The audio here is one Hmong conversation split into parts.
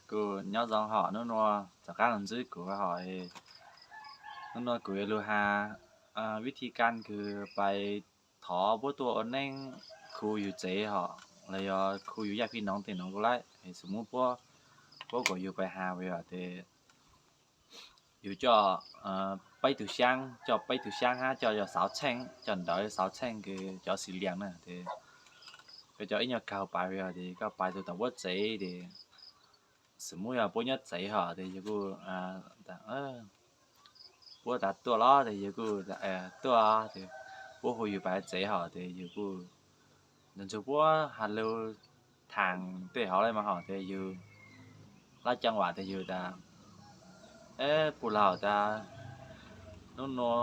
Kuv nyob zoo hos, hnub nua rov qab los ntsib kuv hos. Hnub nua kuv yuav lug has vib thi kas kws pais thov puab tuaj ua neeb khu yug tsev hos los yog khu yug yaj phij noov tej nuav kuj laib. Xws muab puab, puab kuas yug pais has yog tes yug coj peb tug xyaab, coj peb tug xyaab hab coj yog xauv tsheej, coj ntawv xauv tsheej kws cov xis lias na tes koj coj ib nyuag kawg pais yog tes koj pais tug tom puab tsev tes xws muab yog puab nyob tsev hos tes yug kuj puab tas tuaj los tes yug kuj tuaj, puab hu yug pais tsev hos tes yug kuj ntsug puab has lug thaam tej hov le mas hos tes yug lab caj vam tes yug tas, Puj laug tas, hnub nua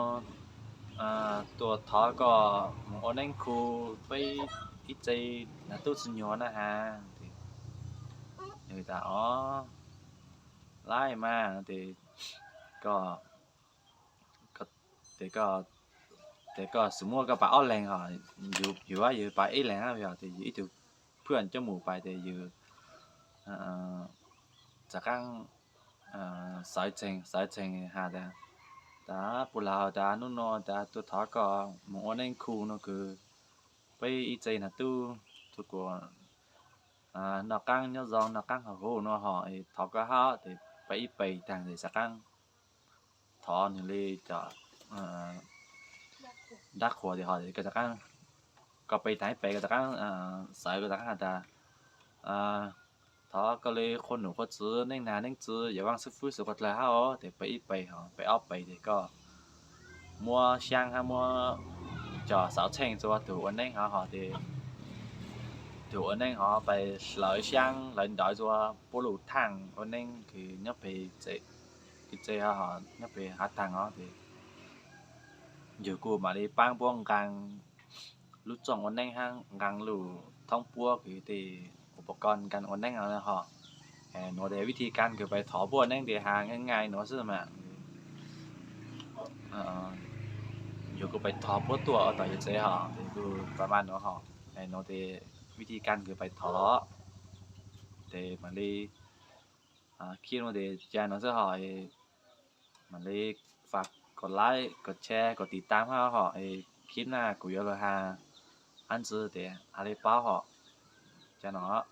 tuaj thov koj moog ua neeb khu peb ib tse nag tub tsi nyuag na has. Yug tas, O, laib mas tes koj, tes koj xws muab koj pais ob leeg hos, yug, yug pais ib leeg hab yog tes yug ib tug phwj coj mus pais tes yug rov qaab xawv tsees, xawv tsees has tas, tas, Puj laug tas, hnub nua tas tuaj thov koj moog ua neeb khu nua kws peb ib tse nag tub tug kuas noj qaab nyob zoo, noj qaab haus huv nua hos, thov koj hab tes peb ib pe taag tes rov qaab thov nwg le cov dab qhuas tes hos koj rov qaab, koj pe taag ib pe koj rov qaab xawv koj rov qaab has tas, thov koj le qhua num qhua txwv, neeb nag neeb txwv, yawm vaaj xib fwb xwv qhua dlawg hab os, tes peb ib pe hos peb ob pe tes koj muab xyaab hab muab cov xauv tsheej rua tug ua neeb hov hos tes tug ua neeb hov pais hlawv xyaab hlawv ntawv rua puab lug thaam ua neeb kws nyob peg tsev, ib tse hov nyob peg hav taag hov tes yug kuj mam le paab puab nqaa lub txooj ua neeb hab nqaa lub thoob puab kws tej upav ko nqaa ua neeb hov. Nuav tes vib thi kas kws pais thov puab ua neeb tes has nqaa nqaa nuav xwb mas yug kuj pais thov puab tuaj ua tom yug tsev hos tes kuj pab mas nuav hos. Nuav tes vib thi kas kws pais thov los tes mam le khib nuav tes ca nuav xwb hos, mam le faam kom like, kom share, kom tiv taab hab hos, khib naj kuv yuav lug has dlaab tsi tes has le paub hos. Ca nuav.